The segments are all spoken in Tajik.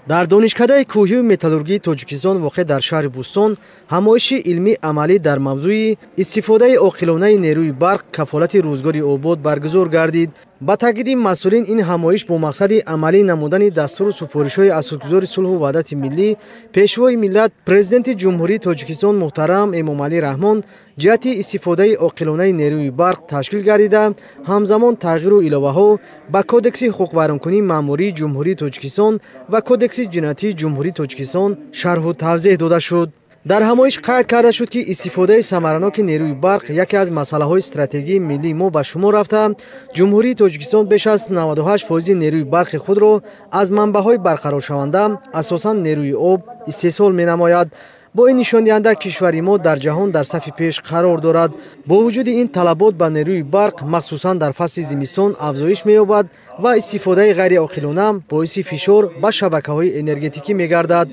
Дар Донишкадаи кӯҳию металлургии Тоҷикистон, воқеъ дар шаҳри Бӯстон, ҳамоиши илмии амалӣ дар мавзӯи истифодаи оқилонаи нерӯи барқ, кафолати рӯзгори обод баргузор гардид. Ба таъкиди масъулин, ин ҳамоиш бо мақсади амалӣ намудани дастуру супоришҳои асосгузори сулҳу ваҳдати миллӣ, Пешвои миллат, Президенти Ҷумҳурии Тоҷикистон муҳтарам Эмомалӣ Раҳмон ҷиҳати истифодаи оқилонаи нерӯи барқ ташкил гардида, ҳамзамон тағйиру иловаҳо ба Кодекси ҳуқуқвайронкунии маъмурии Ҷумҳурии Тоҷикистон ва Кодекси ҷиноятии Ҷумҳурии Тоҷикистон шарҳу тавзеҳ дода шуд. Дар ҳамоиш қайд карда шуд, ки истифодаи самараноки нерӯи барқ яке аз масъалаҳои стратегии миллии мо ба шумор рафта, Ҷумҳурии Тоҷикистон беш аз 98% нерӯи барқи худро аз манбаъҳои барқароршаванда, асосан нерӯи об, истеҳсол менамояд. Бо ин нишондиҳанда кишвари мо дар ҷаҳон дар сафи пеш қарор дорад. Бо вуҷуди ин, талабот ба нерӯи барқ, махсусан дар фасли зимистон, афзоиш меёбад ва истифодаи ғайриоқилона боиси фишор ба шабакаҳои энергетикӣ мегардад.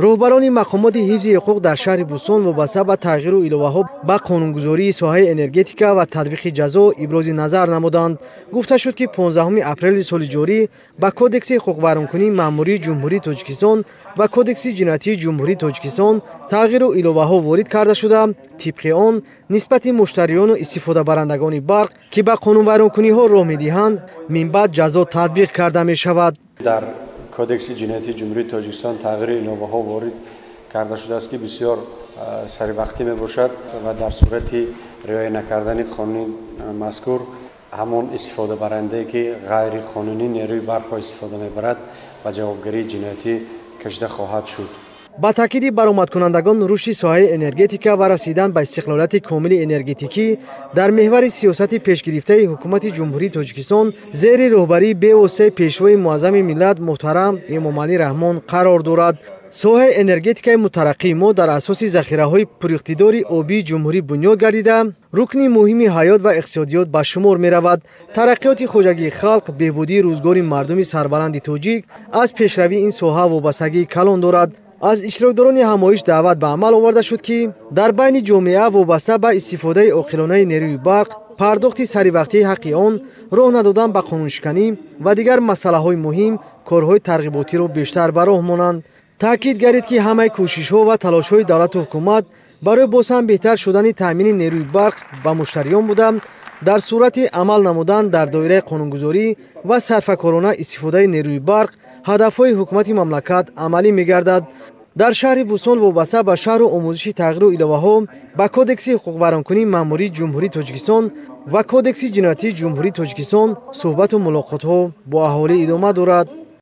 Роҳбарони мақомоти ҳифзи ҳуқуқ дар шаҳри Бӯстон вобаста ба тағйиру иловаҳо ба қонунгузории соҳаи энергетика ва татбиқи ҷазо ибрози назар намуданд. Гуфта шуд, ки 15 апрели соли ҷорӣ ба Кодекси ҳуқуқвайронкунии маъмурии Ҷумҳурии Тоҷикистон ва Кодекси ҷиноятии Ҷумҳурии Тоҷикистон тағйиру иловаҳо ворид карда шуда, тибқи он нисбати муштариёну истифодабарандагони барқ, ки ба қонунвайронкуниҳо роҳ медиҳанд, минбаъд ҷазо татбиқ карда мешавад. Дар Кодекси ҷиноятии Ҷумҳурии Тоҷикистон тағйиру иловаҳо ворид карда шудааст, ки бисёр саривақтӣ мебошад ва дар сурати риоя накардани қонуни мазкур ҳамон истифодабарандае, ки ғайриқонунӣ нерӯи барқро истифода мебарад, ба ҷавобгарии ҷиноятӣ кашида хоҳад шуд. Ба таъкиди баромадкунандагон, рушди соҳаи энергетика ва расидан ба истиқлолияти комили энергетикӣ дар меҳвари сиёсати пешгирифтаи Ҳукумати Ҷумҳурии Тоҷикистон зери роҳбарии бевоситаи Пешвои муаззами миллат муҳтарам Эмомалӣ Раҳмон қарор дорад. Соҳаи энергетикаи мутараққии мо дар асоси захираҳои пуриқтидори обии ҷумҳурӣ бунёд гардида, рукни муҳими ҳаёт ва иқтисодиёт ба шумор меравад. Тараққиёти хоҷагии халқ, беҳбудии рӯзгори мардуми сарбаланди тоҷик аз пешравии ин соҳа вобастагии калон дорад. Аз иштирокдорони ҳамоиш даъват ба амал оварда шуд, ки дар байни ҷомеа вобаста ба истифодаи оқилонаи нерӯи барқ, пардохти саривақтии ҳаққи он, роҳ надодан ба қонуншиканӣ ва дигар масъалаҳои муҳим корҳои тарғиботиро бештар ба роҳ монанд. Таъкид гардид, ки ҳамаи кӯшишҳо ва талошҳои давлату ҳукумат барои боз ҳам беҳтар шудани таъмини нерӯи барқ ба муштариён буда, дар сурати амал намудан дар доираи қонунгузорӣ ва сарфакорона истифодаи нерӯи барқ ҳадафҳои ҳукумати мамлакат амалӣ мегардад. Дар шаҳри Бӯстон вобаста ба шарҳу омӯзиши тағйиру иловаҳо ба Кодекси ҳуқуқвайронкунии маъмурии Ҷумҳурии Тоҷикистон ва Кодекси ҷиноятии Ҷумҳурии Тоҷикистон суҳбату мулоқотҳо бо аҳолӣ идома дорад.